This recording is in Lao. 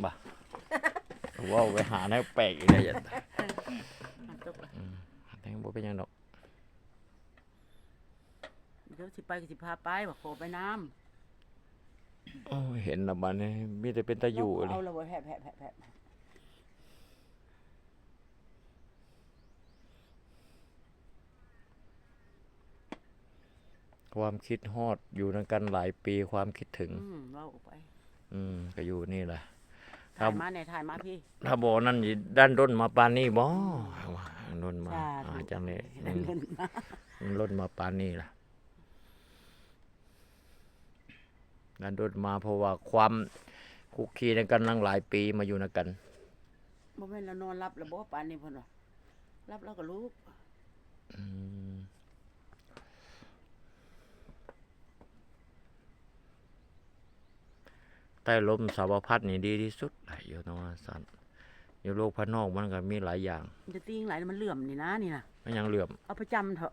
ບໍ່ ເວົ້າໄປຫາແນວແປກອີກແລ້ວ ຢ້ານ ມັນຕົກລະ ອືມ ແຕ່ບໍ່ເປັນຫຍັງດອກ ດຽວຊິໄປກໍຊິພາໄປ ວ່າຂໍໄປນຳ. ໂອ້ຍ ເຫັນລະບາດນີ້ ມີແຕ່ເປັນຕາຢູ່ເລີຍ ເອົາລະບໍ່ ແຮບໆໆໆ. ຄວາມຄິດຮອດ ຢູ່ນຳກັນຫຼາຍປີ ຄວາມຄິດເຖິງ ອືມ ເວົ້າອອກໄປ ອືມ ກໍຢູ່ນີ້ລະ ຖ່າຍມາແດ່ ຖ່າຍມາພີ້ ຖ້າບໍ່ນັ້ນຊິດັນດົນມາປານນີ້ບໍ? ອືມ ດັນດົນມາ ສາທຸ ອ່າ ຈັ່ງນີ້ ດັນດົນມາ ອືມ ດັນດົນມາປານນີ້ລະ ນັ້ນໂດດມາ ເພາະວ່າຄວາມຄຸກຄີນຳກັນຕັ້ງຫຼາຍປີ ມາຢູ່ນຳກັນ ບໍ່ແມ່ນລາວນອນຫຼັບລະບໍ ປານນີ້ເພິ່ນວ່າ ຫຼັບລາວກໍລຸກ ອືມ ໃຕ້ລົມສາວະພັດນີ້ດີທີ່ສຸດລະ ຢູ່ນະວ່າຊັ້ນ ຢູ່ໂລກພາຍນອກມັນກໍມີຫຼາຍຢ່າງ ຢ່າຕີງຫຼາຍ ມັນເຫຼື້ອມນີ້ນະ ນີ້ນະ ມັນຫຍັງເຫຼື້ອມ ເອົາໄປຈ້ຳເຖາະ.